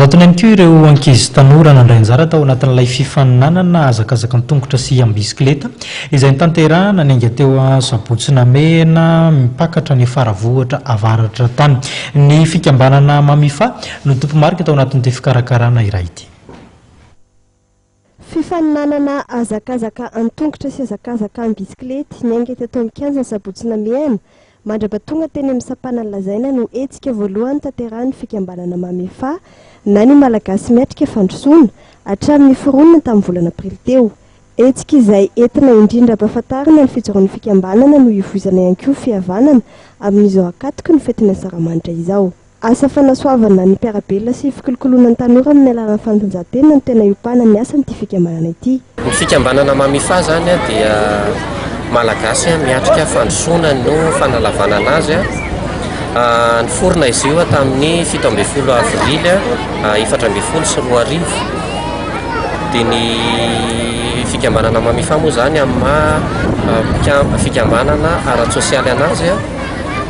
Anjatony ihany koa ireo ankizy tanora nandray anjara tao anatin'ilay fifaninanana hazakazaka an-tongotra sy am-bisikileta izay notanterahana niainga teo Sabotsy Namehana mipakatra any Faravohitra Avaratra tany. Ny fikambanana Mamifa no tompomarika tao anatin'ity fikarakarana iray ity. Fifaninanana hazakazaka an-tongotra sy hazakazaka am-bisikilety niainga teto amin'ny kianjan'i Sabotsy Namehana mandra-pahatonga teny amin'ny sampanan'i Lazaina no hetsika voalohany tanterahin'ny fikambanana Mamefa na ny Malagasy miatrika fandrosoana hatramin'ny niforonany tamin'ny volana aprily teo. Hetsika izay entina indrindra ampahafantarina ny fijoroan'ny fikambanana no hivoizana ihany koa fihavanana amin'izao ankatoky ny fetin'ny Asaramanitra izao. Asa fanasoavana ny mpiara-belona sy fikolokoloana ny tanora amin'ny alalan'ny fanatanjahantena no tena iompanan'ny asan'ity fikambanana ity. Ny fikambanana Mamifa izany dia Malagasy miatrika fandrosoana no fanalavanana azy. Niforona izy io tamin'ny 17 avrily 2014. Dia ny fikambanana Mamifa moa izany amin'ny maha fikambanana ara-tsosialy anazy.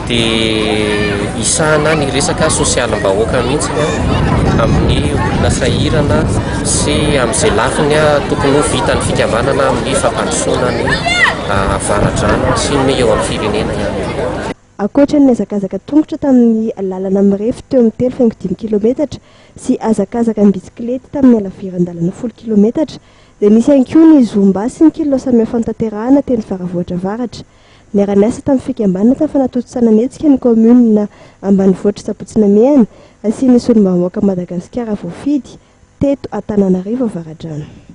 dia hisahana ny resaka sosialim-bahoaka mihitsy amin'ny olona sahirana sy amin'izay lafiny tokony ho vitan'ny fikambanana amin'ny fampandrosoana ny Avaradrano sy ny eo amin'ny firenena ihany koa. Ankoatra ny hazakazaka tongotra tamin'ny lalana mirefy teo amin'ny 3,5 kilometatra sy hazakazaka am-bisikilety tamin'ny halaviran-dalana 10 kilometatra dia nisy ihany koa ny zumba sy ny kilonao samihafa notanterahana teny Faravohitra Avaratra. Niara-niasa tamin'ny fikambanana tamin'ny fanatontosana ny hetsika ny kaominina ambanivohitr'i Sabotsy Namehana sy ny solombavambahoaka Madagasikara voafidy teto Antananarivo Avaradrano.